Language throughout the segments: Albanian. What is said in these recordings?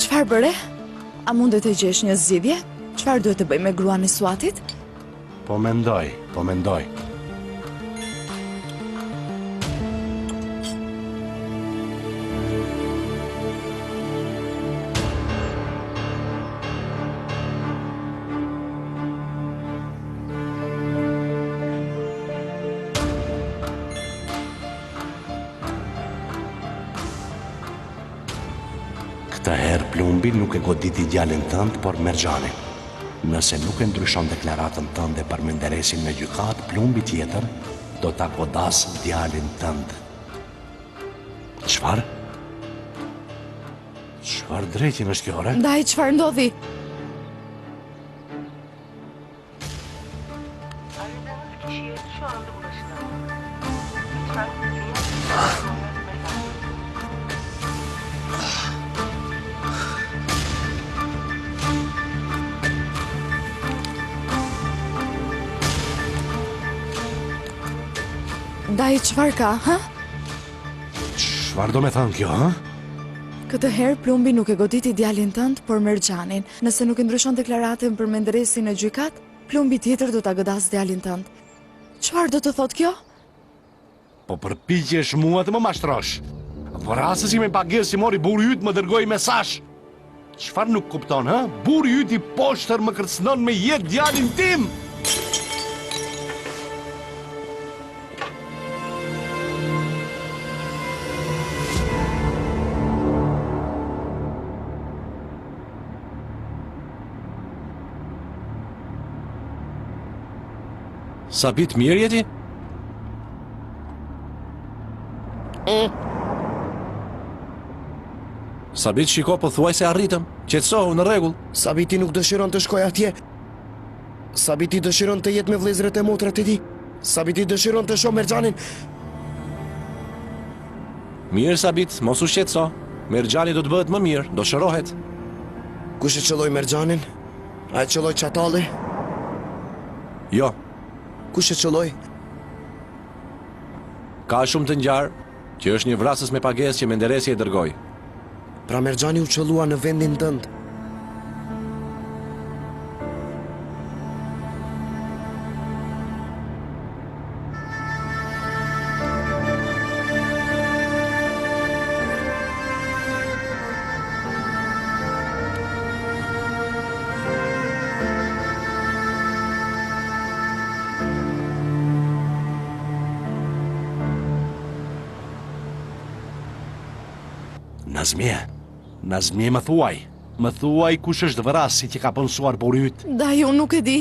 Çfarë bëre? A mundet të gjesh një zgjidhje? Çfarë duhet të bëj me gruan e Suatit? Po mendoj, po mendoj. Këtë herë plumbi nuk e goditi djalin tënd, por Merxhanin. Nëse nuk e ndryshon deklaratën tënde për Menderesin në gjykatë, plumbi tjetër do ta godasë djalin tënd. Çfarë? Çfarë dreqin është kjo, ore? Dajë, çfarë ndodhi? Dajë, çfarë ka, ha? Çfarë do me thënë kjo, ha? Këtë herë plumbi nuk e goditi djalin tënd, por Merxhanin. Nëse nuk e ndryshon deklaratën për Menderesin në gjykatë, plumbi tjetër do ta godasë djalin tënd. Çfarë do të thotë kjo? Po përpiqesh mua të më mashtrosh. Vrasësi me pagesë që mori burri yt më dërgoi mesazh. Çfarë nuk kupton, hë? Burri yt i poshtër më kërcënon me jetë djalin tim. Sabit mirë je ti? Mm. Sabit shiko pothuajse arritëm. Qetësohu në rregull. Sabiti nuk dëshiron të shkojë atje. Sabiti dëshiron të jetë me vëllezërit e motrat e tij. Sabiti dëshiron të shohë Merxhanin. Mirë Sabit, mos u shqetëso. Merxhani do të bëhet më mirë, do shërohet. Kush e qëlloi Merxhanin? A e qëlloi Çatalli? Jo. Kush e qëlloi? Ka shumë të ngjarë që është një vrasës me pagesë që Menderesi e dërgoi. Pra Merxhani u qëllua në vendin tënd. Nazmie, Nazmie më thuaj, më thuaj kush është vrasësi që ka punësuar burri yt. Dajë, unë nuk e di.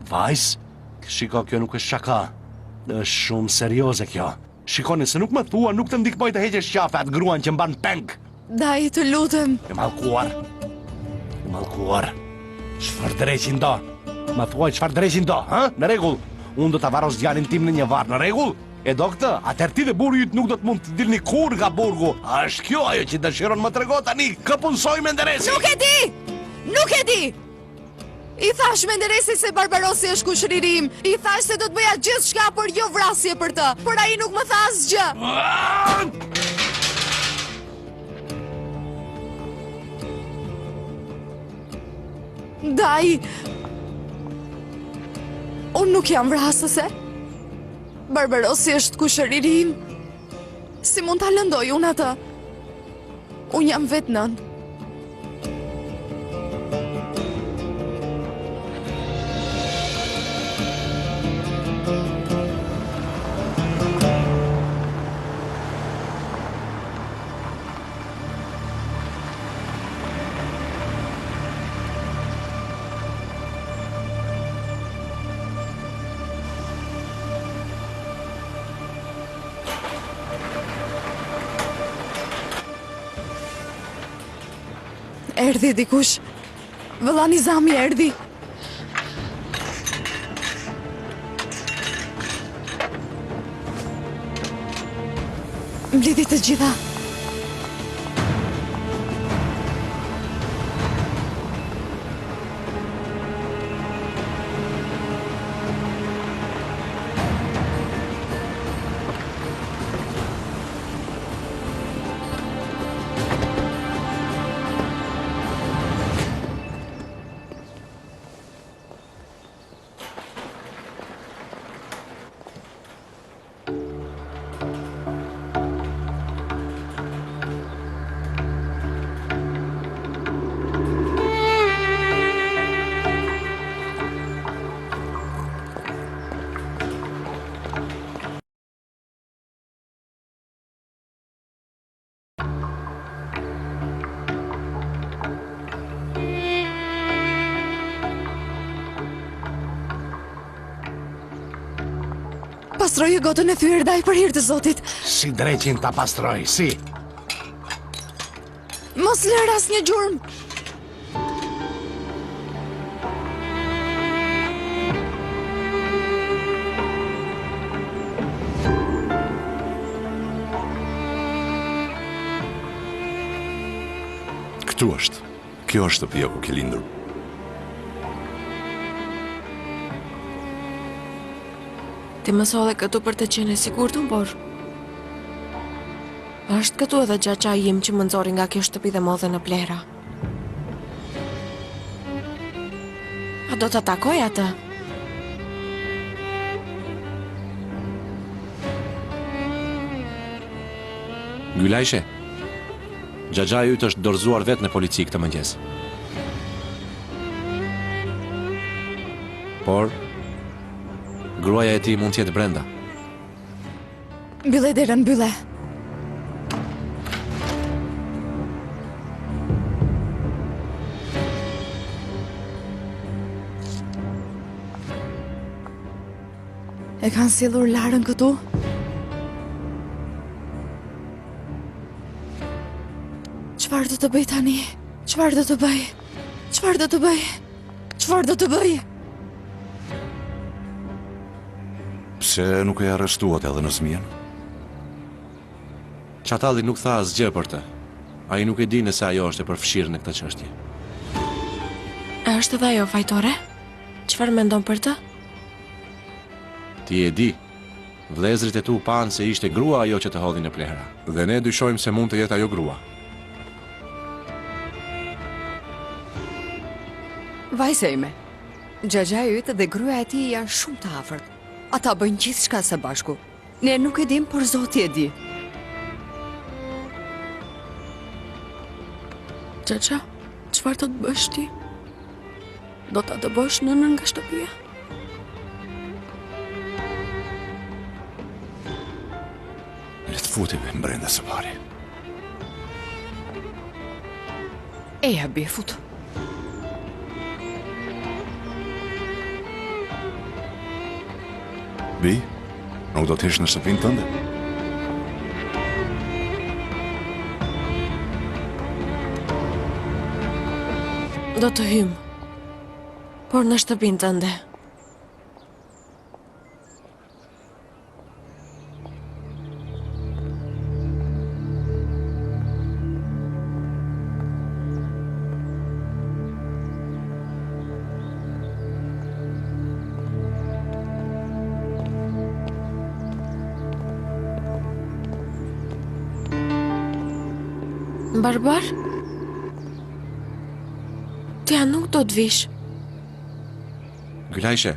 Vajzë, shiko kjo nuk është shaka. Është shumë serioze kjo. Shiko, nëse nuk më thua, nuk të ndihmoj të heqësh qafe atë gruan që mban peng. Dajë, të lutem. E mallkuar. E mallkuar. Çfarë dreqin do? Më thuaj çfarë dreqin do, hë? Në rregull. Unë do ta varros djalin tim në një varr, në rregull? E do këtë? Atëherë ti dhe burri yt nuk do të mund të dilni kurrë nga burgu. A është kjo ajo që dëshiron më trego tani? Kë punësoi Menderesi? Nuk e di! Nuk e di! I thashë Menderesit se Barbarosi është kushëriri im. I thashë se do të bëja gjithçka por jo vrasje për të. Por ai nuk më tha asgjë. Dajë. Unë nuk jam vrasëse. Barbarosi është kushëriri im. Si mund ta lëndoj unë atë? Unë jam vetë nënë. Erdhi dikush. Vëlla Nizami erdhi. Mblidhi të gjitha. Pastroje gotën e thyer dajë për hir të Zotit. Si dreqin ta pastroj, si? Mos lër asnjë gjurmë. Këtu është. Kjo është shtëpia ku ke lindur. Ti më solle këtu për të qenë e sigurt unë, por... Është këtu edhe xhaxhai im që më nxori nga kjo shtëpi dhe më hodhi në plehra. A do ta takoj atë? Gylajshe, xhaxhai yt është dorëzuar vetë në polici këtë mëngjes. Por, gruaja e tij mund të jetë brenda. Mbylle derën, mbylle. E kanë sjellur Larën këtu? Çfarë do të bëj tani? Çfarë do të bëj? Çfarë do të bëj? Çfarë do të bëj? Pse nuk e arrestuat edhe Nazmien? Çatalli nuk tha asgjë për të. Ai nuk e di nëse ajo është e përfshirë në këtë çështje. A është edhe ajo fajtore? Çfarë mendon për të? Ti e di. Vëllezërit e tu panë se ishte grua ajo që të hodhi në plehra. Dhe ne dyshojmë se mund të jetë ajo grua. Vajza ime, Xhaxhai yt dhe gruaja e tij janë shumë të afërt. Ata bëjnë gjithçka së bashku. Ne nuk e dimë, por Zoti e di. Xhaxha, çfarë do të bësh ti? Do ta dëbosh nënën nga shtëpia? Le të futemi brenda së pari. Eja, bir, futu. Bijë, nuk do të hysh në shtëpinë tënde? Do të hyjmë, por në shtëpinë tënde. Barbar? Ti a nuk do të vish? Gylajshe,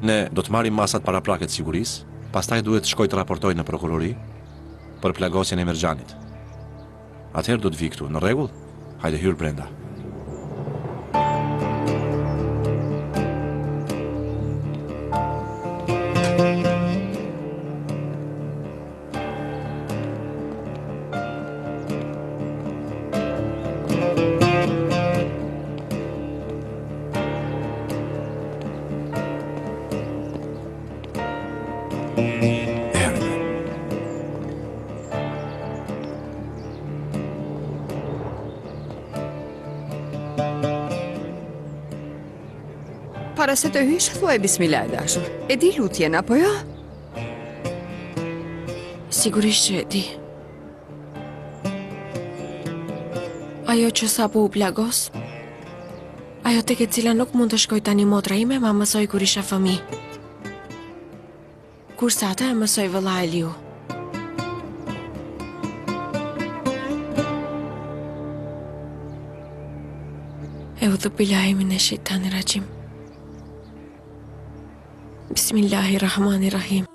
Ne do të marrim masat paraprake të sigurisë, pastaj duhet të shkoj të raportoj në prokurori për plagosjen e Merxhanit. Atëherë do të vij këtu, në rregull? Hajde hyr brenda. Para se të hysh, thuaj bismillah e dashur. E di lutjen, apo jo? Sigurisht që e di. Ajo që sapo u plagos, ajo tek e cila nuk mund të shkojë tani motra ime, ma mësoi kur isha fëmijë. Kurse atë e mësoi vëlla Aliu. Eudhu billahi mine shejtani raxhim. Bismillahi rahmani rahim.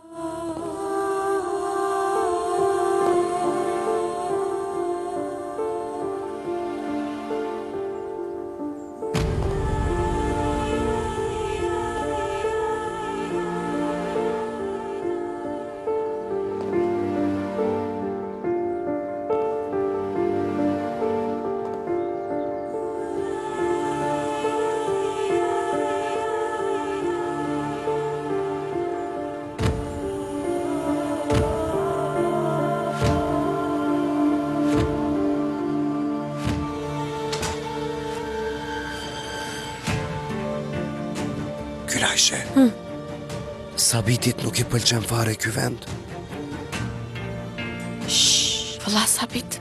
Gylajshe. Hmm. Sabitit nuk i pëlqen fare ky vend. Shh, vëlla Sabit.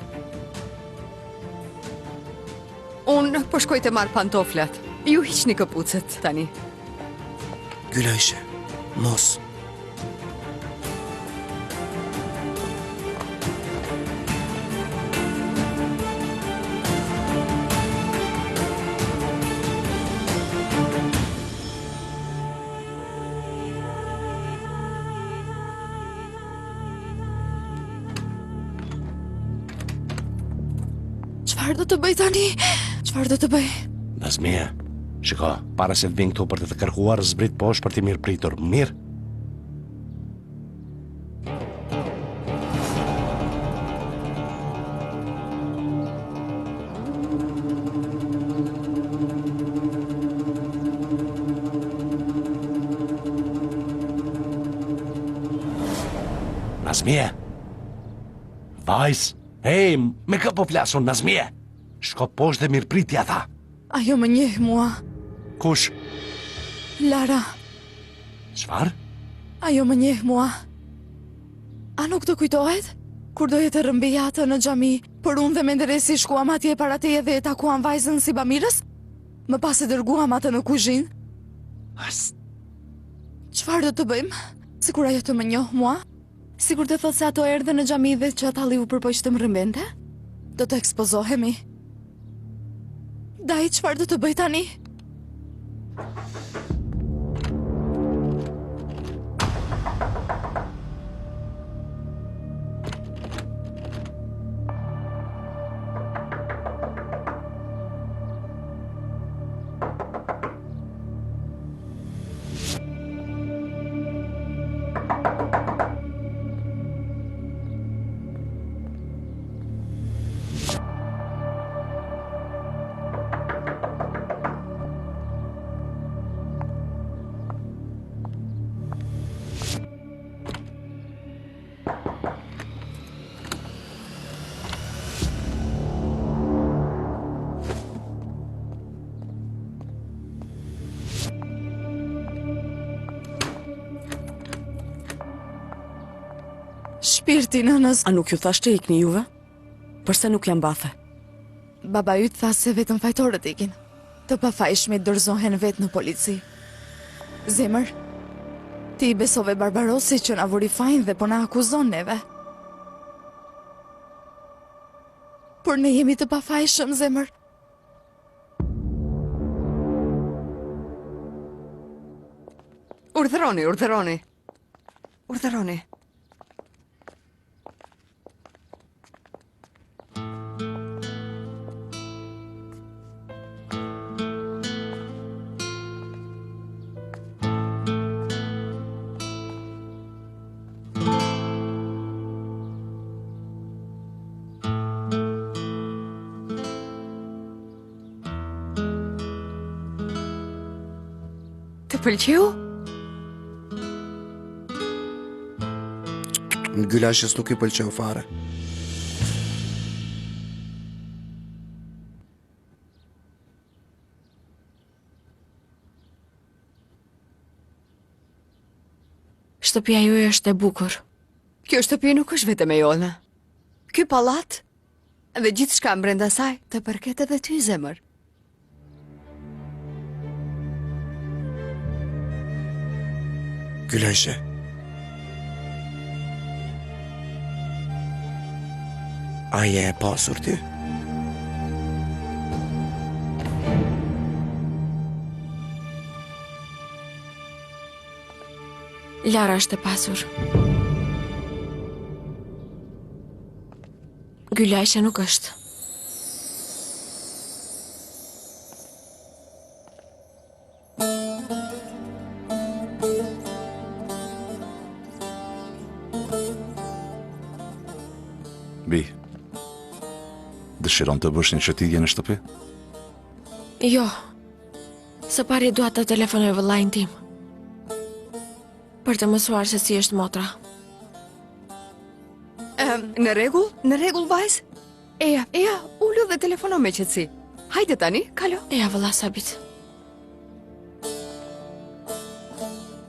Unë po shkoj të marr pantoflat. Ju hiqni këpucët tani. Gylajshe, mos. Çfarë do të bëj tani? Çfarë do të bëj? Nazmije, shiko, para se të vijnë këtu për të të kërkuar, zbrit poshtë për t'i mirëpritur. Mirë? Nazmije! Vajzë! Hej, me kë po flas unë, Nazmije? Shko poshtë dhe mirëpriti ata. Ajo më njeh mua. Kush? Lara. Çfarë? Ajo më njeh mua. A nuk të kujtohet? Kur doje të rrëmbeje atë në xhami, por unë dhe Menderesi shkuam atje para teje dhe e takuam vajzën si bamirës? Më pas e dërguam atë në kuzhinë. As. Çfarë do të bëjmë? Sikur ajo të më njohë mua? Sikur të thotë se ato erdhën në xhami dhe Çatalli u përpoq të më rrëmbente? Do të ekspozohemi. Dai, çfarë do të bëj tani? Shpirti i nënës. A nuk ju thashë të ikni juve? Përse nuk ia mbathe? Baba yt tha se vetëm fajtorët ikin. Të pafajshmit dorëzohen vetë në polici. Zemër, ti i besove Barbarosit që na vuri fajin dhe po na akuzon neve. Por ne jemi të pafajshëm, zemër. Urdhëroni, urdhëroni. Urdhëroni. Të pëlqeu? Gylajshes nuk i pëlqeu fare. Shtëpia juaj është e bukur. Kjo shtëpi nuk është vetëm e jona. Ky pallat dhe gjithçka brenda saj të përket edhe ty zemër. Gylajshe. A je e pasur ti? Lara është e pasur. Gylajshe nuk është. Bijë, dëshiron të bësh një shëtitje në shtëpi? Jo, së pari dua të telefonoj vëllain tim. Për të mësuar se si është motra. Në rregull, në rregull vajzë. Eja, eja, ulu dhe telefono me qetësi. Hajde tani, kalo. Eja vëlla Sabit.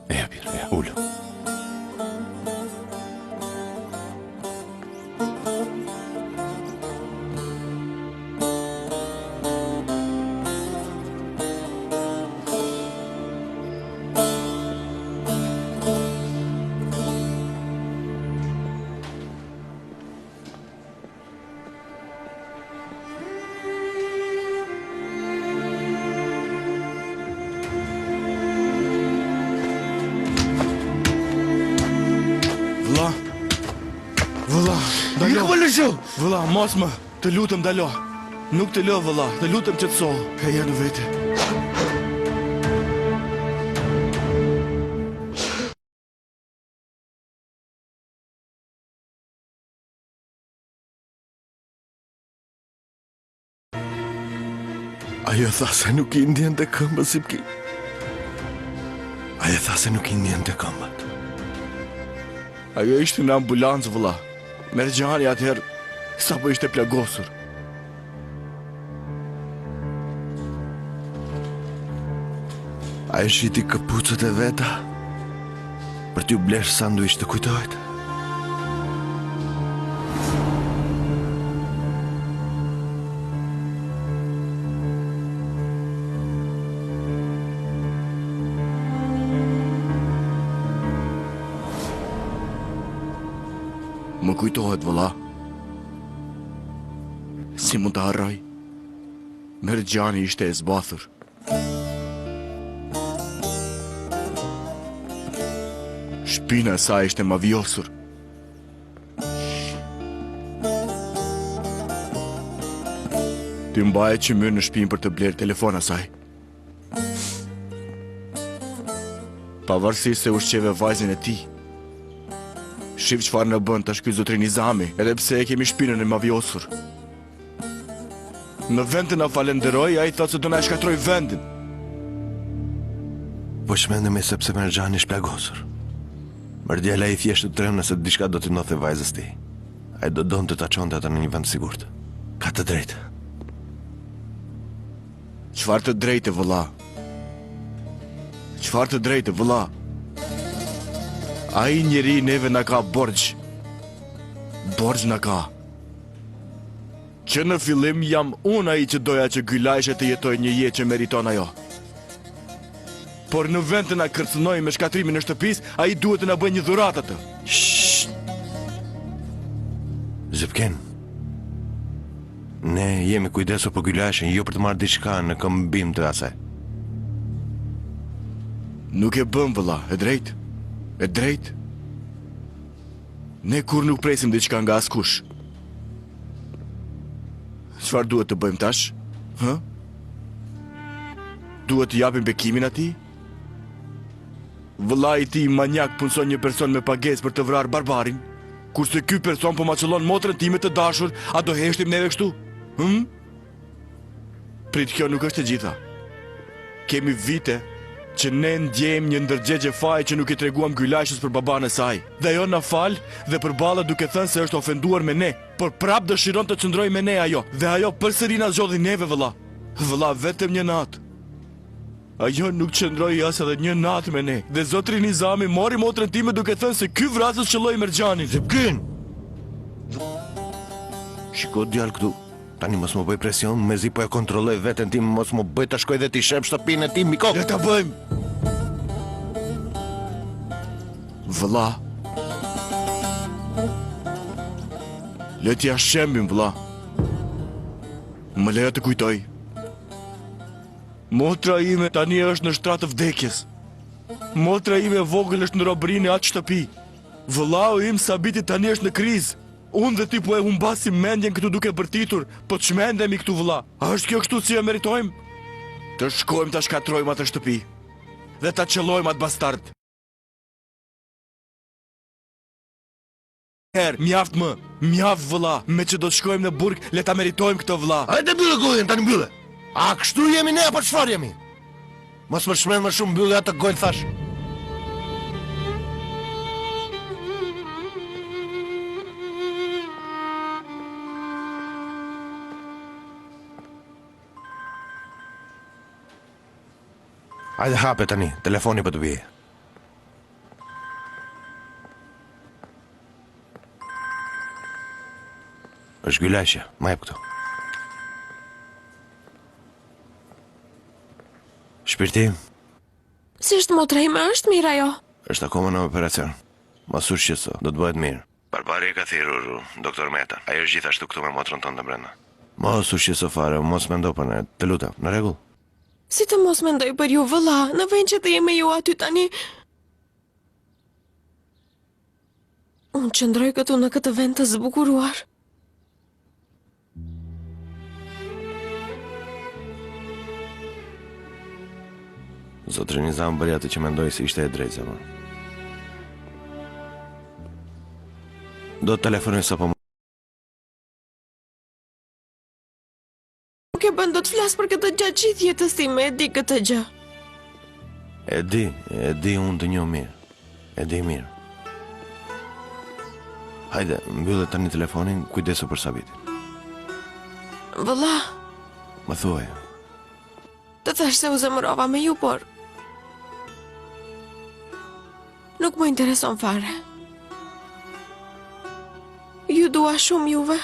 Eja bir, eja, ulu. Vëlla. Vëlla, ndalo. Ikë më lësho. Vëlla, mos më, të lutem ndalo. Nuk të lë vëlla, të lutem qetësohu. Eja në vete. Ajo tha se nuk i ndjente këmbët Zipki. Ajo tha se nuk i ndjente këmbët. Ajo ishte në ambulancë, vëlla. Merxhani atëherë sapo ishte plagosur. Ai shiti këpucët e veta për t'ju blerë sanduiç të kujtohet. Më kujtohet vëlla. Si mund ta harroj? Merxhani ishte e zbathur. Shpina e saj ishte mavijosur. Ti mbaje qymyr në shpinë për të blerë telefon asaj. Pavarësisht se ushqeve vajzën e tij. Shif çfarë na bën tash ky zotri Nizami, edhe pse e kemi shpinën e mavijosur. Në vend të na falenderojë, ai thotë se do na e shkatërrojë vendin. Po çmendemi sepse Merxhani është plagosur. Mër djalë ai thjesht u tremb nëse diçka do t'i ndodhte vajzës tij. Ai do donte ta çonte atë në një vend të sigurt. Ka të drejtë. Çfarë të drejte vëlla? Çfarë të drejte vëlla? Ai njeri neve na ka borxh. Borxh na ka. Që në fillim jam unë ai që doja që Gylajshe të jetojë një jetë që meriton ajo. Por në vend të na kërcënojë me shkatërrimin e shtëpisë, ai duhet të na bëjë një dhuratë atë. Shh. Zipken. Ne jemi kujdesur për Gylajshen, jo për të marrë diçka në këmbim të asaj. Nuk e bëm vëlla, e drejtë. E drejtë. Ne kurrë nuk presim diçka nga askush. Çfarë duhet të bëjmë tash? Hë? Duhet t'i japim bekimin atij? Vëllai i tij manjak punëson një person me pagesë për të vrarë barbarin, kurse ky person po ma qëllon motrën time të dashur, a do heshtim neve kështu? Hm? Prit kjo nuk është e gjitha. Kemi vite që ne ndjejmë një ndërgjegje faji që nuk i treguam Gylajshës për babanë e saj. Dhe ajo na fal dhe përballet duke thënë se është ofenduar me ne, por prapë dëshiron të qëndrojë me ne ajo. Dhe ajo përsëri na zgjodhi neve vëlla. Vëlla vetëm një natë. Ajo nuk qëndroi as edhe një natë me ne. Dhe zotri Nizami mori motrën time duke thënë se ky vrasës qëlloi Merxhanin. Zipkin! Shiko djalë këtu. Tani mos më bëj presion, mezi po e kontrolloj veten time, mos më bëj të shkoj dhe t'i shemb shtëpinë e tij mbi kokë. Le ta bëjmë. Vëlla. Le t'ia shembim vëlla. Më lejo të kujtoj. Motra ime tani është në shtrat të vdekjes. Motra ime e vogël është në robëri në atë shtëpi. Vëllau im Sabiti tani është në krizë. Unë dhe ti po e humbasim mendjen këtu duke bërtitur, po çmendemi këtu vëlla. A është kjo kështu si e meritojmë? Të shkojmë ta shkatërrojmë atë shtëpi dhe ta qëllojmë atë bastard. Herë, mjaft më, mjaft vëlla, meqë do të shkojmë në burg, le ta meritojmë këtë vëlla. Hajde mbylle gojën, tani mbylle. A kështu jemi ne apo çfarë jemi? Mos më çmend më shumë mbylle atë gojën thashë. Hajde hape tani, telefoni po të bie. Është Gylajshe, ma jep këtu. Shpirti? Si është motra ime, është mirë ajo? Është akoma në operacion. Mos u shqetëso, do të bëhet mirë. Barbari e ka thirrur doktor Meta. Ai është gjithashtu këtu me motrën tënde brenda. Mos u shqetëso fare, mos mendo për ne, të lutem, në rregull? Si të mos mendoj për ju vëlla, në vend që të jem me ju aty tani. Unë qëndroj këtu në këtë vend të zbukuruar. Zotri Nizam bëri atë që mendoi se ishte e drejtë, zemër. Do të telefonoj sapo Nuk e bën do të flas për këtë gjatë gjithë jetës time, e di këtë gjë. E di, e di unë të njoh mirë. E di mirë. Hajde, mbylle tani telefonin, kujdesu për Sabitin. Vëlla. Më thuaj. Të thashë se u zemërova me ju, por... Nuk më intereson fare. Ju dua shumë juve.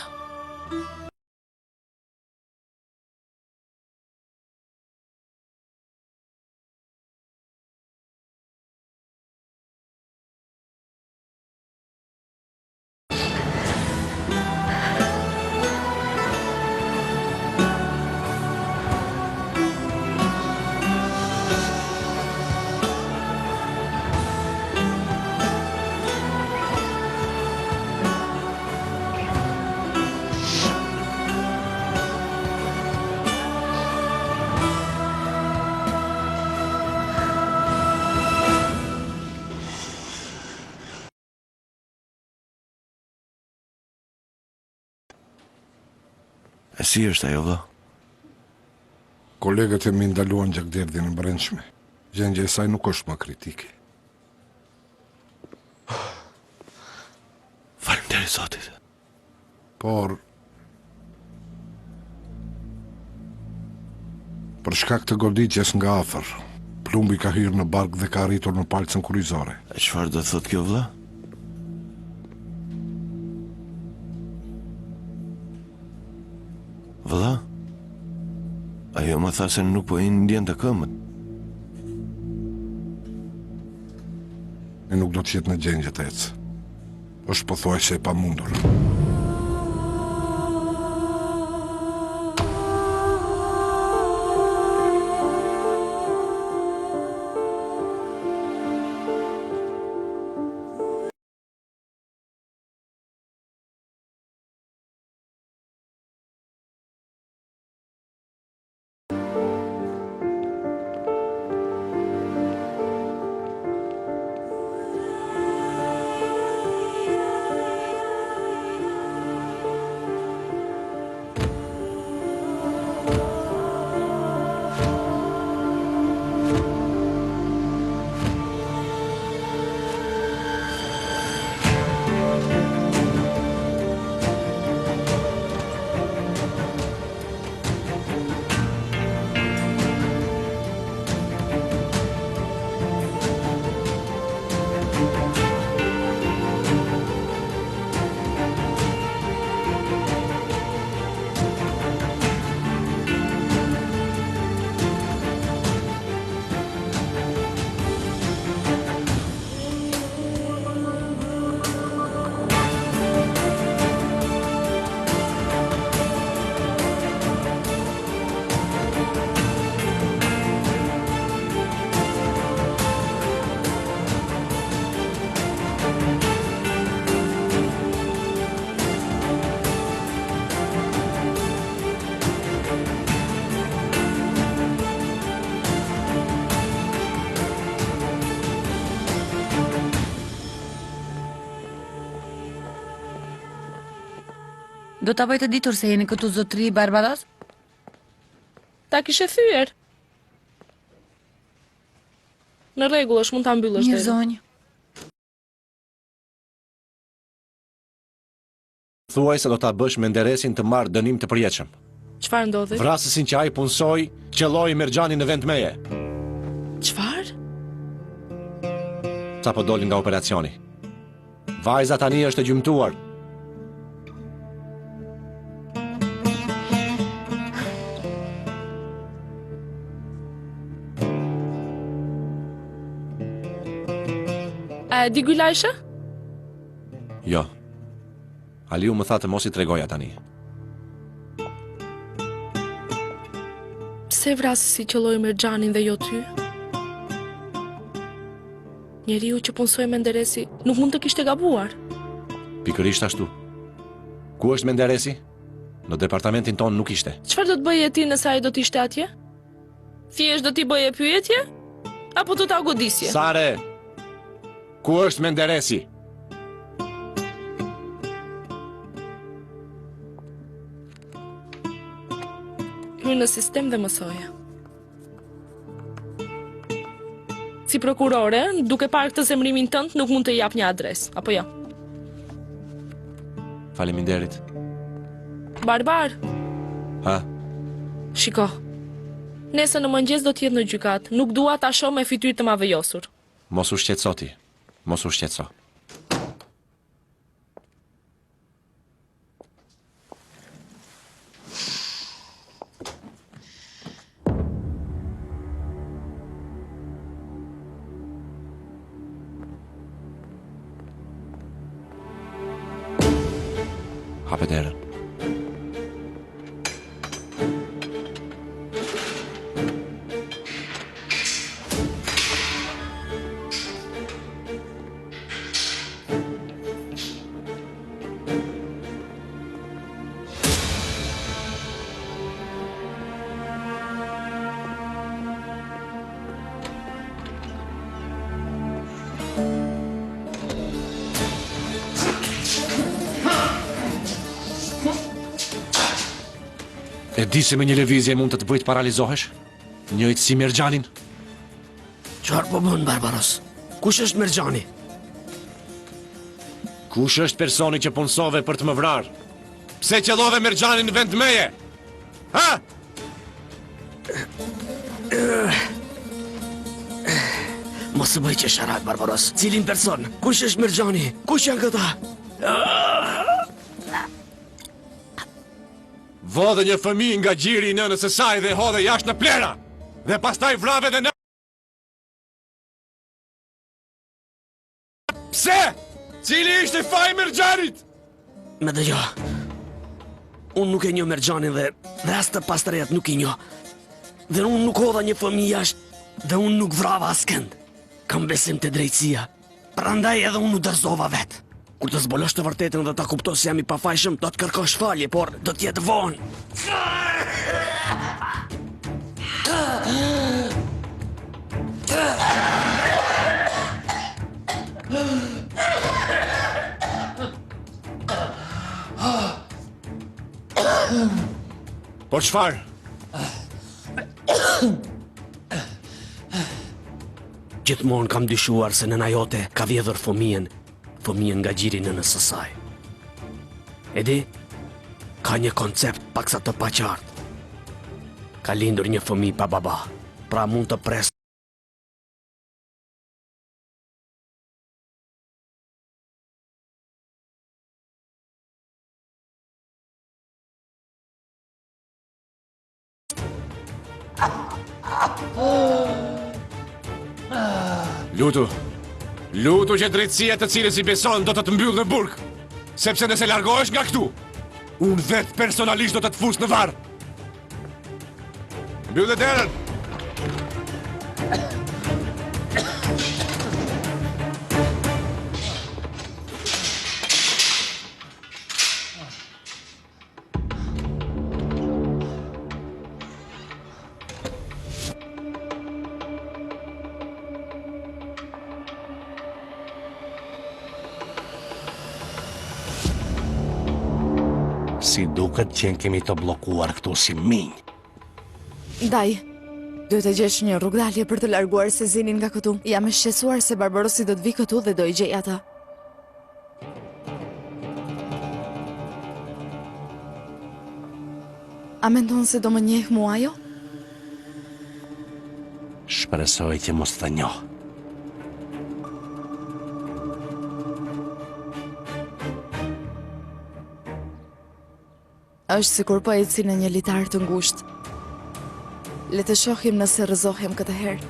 E si është ajo vëlla? Kolegët e mi ndaluan gjakderdhjen e brendshme. Gjendja e saj nuk është më kritike. Faleminderit Zotit. Por për shkak të goditjes nga afër, plumbi ka hyrë në bark dhe ka arritur në palcën kurrizore. E çfarë do të thotë kjo vëlla? Vëlla? Ajo më tha se nuk po i ndjente këmbët. E nuk do të jetë në gjendje të ecë. Është pothuajse e pamundur. Do ta bëj të ditur se jeni këtu zotëri Barbaros? Ta kishe thyer. Në rregull është, mund ta mbyllësh Mirë derën. zonjë. Thuaj se do ta bësh Menderesin të marrë dënim të përjetshëm. Çfarë ndodhi? Vrasësin që ai punësoi, qëlloi Merxhanin në vend meje. Çfarë? Sapo doli nga operacioni. Vajza tani është e gjymtuar. A e di Gylajshe? Jo. Aliu më tha të mos i tregoja tani. Pse vrasësi qëlloi Merxhanin dhe jo ty? Njeriu që punësoi Menderesi nuk mund të kishte gabuar. Pikërisht ashtu. Ku është Menderesi? Në departamentin tonë nuk ishte. Çfarë do të bëje ti nëse ai do të ishte atje? Thjesht do t'i bëje pyetje? Apo do ta godisje? Sare! Ku është Menderesi? Hyj në sistem dhe mësoje. Si prokurore, duke parë këtë zemrimin tënd, nuk mund të jap një adresë, apo jo? Faleminderit. Barbar. Ha? Shiko. Nesër në mëngjes do të jetë në gjykatë. Nuk dua ta shoh me fytyrë të mavijosur. Mos u shqetëso ti. Mos u shqetëso. Hape derën. E di se me një lëvizje mund të të bëj të paralizohesh? Njëjtë si Merxhanin? Çfarë po bën Barbaros? Kush është Merxhani? Kush është personi që punësove për të më vrarë? Pse qëllove Merxhanin në vend meje? Ha? Mos u bëj qesharak, Barbaros. Cilin person? Kush është Merxhani? Kush janë këta? Vodhe një fëmijë nga gjiri i nënës së saj dhe e hodhe jashtë në plehra. Dhe pastaj vrave dhe në... Pse? Cili ishte faji i Merxhanit? Më dëgjo. Unë nuk e njoh Merxhanin dhe dhe as të pastrehët nuk i njoh. Dhe unë nuk hodha një fëmijë jashtë dhe unë nuk vrava askënd. Kam besim te drejtësia. Prandaj edhe unë u dorëzova vetë. Kur të zbulosh të vërtetën dhe ta kuptosh se jam i pafajshëm, do të kërkosh falje, por do të jetë vonë. Por çfarë? Gjithmonë kam dyshuar se nëna jote ka vjedhur fëmijën, fëmijën nga gjiri i nënës së saj. E di, ka një koncept paksa të paqartë. Ka lindur një fëmijë pa baba, pra mund të pres Lutu. Lutu që drejtësia të cilës i beson do të të mbyllë në burg. Sepse nëse largohesh nga këtu, unë vetë personalisht do të të fus në varr. Mbylle derën! Si duket qenkemi të bllokuar këtu si minj. Dajë, duhet të gjesh një rrugëdalje për të larguar Sezinin nga këtu. Jam e shqetësuar se Barbarosi do të vijë këtu dhe do e gjejë atë. A mendon se do më njeh mua ajo? Shpresoj që mos të njoh. Është sikur po eci në një litar të ngushtë. Le të shohim nëse rrëzohem këtë herë.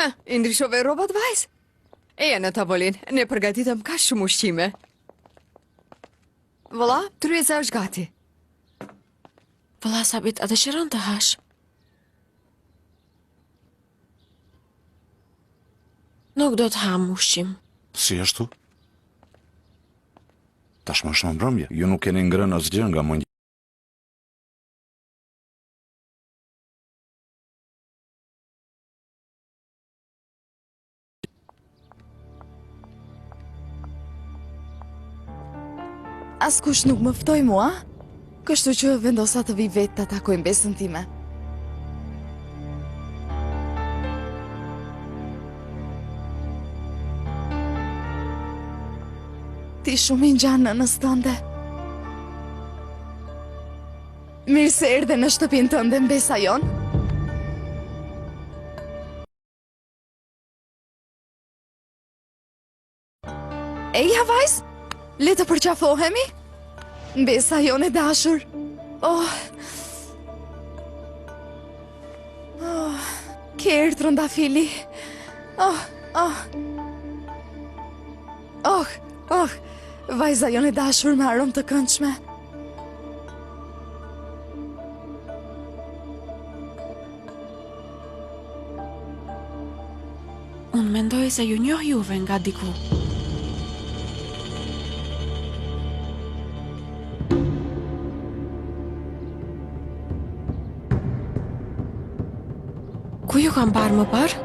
Ha, i ndryshove rrobat vajzë? Eja në tavolinë, ne përgatitëm kaq shumë ushqime. Vëlla, tryeza është gati. Vëlla Sabit, a dëshiron të hash? Nuk do të ham ushqim. Si ashtu? Tashmë është në mbrëmje. Ju nuk keni ngrënë asgjë nga mëngjesi. Askush nuk më ftoi mua, kështu që vendosa të vij vetë ta takoj mbesën time. Ti shumë i ngjan nënës tënde. Mirë se erdhe në shtëpinë tënde, mbesa jonë. Eja vajzë, le të përqafohemi? Mbesa jonë e dashur. Oh. Oh, ke erë trëndafili. Oh, oh. Oh, oh, vajza jonë e dashur me aromë të këndshme. Unë mendoj se ju njoh juve nga diku. Ku ju kam parë më parë?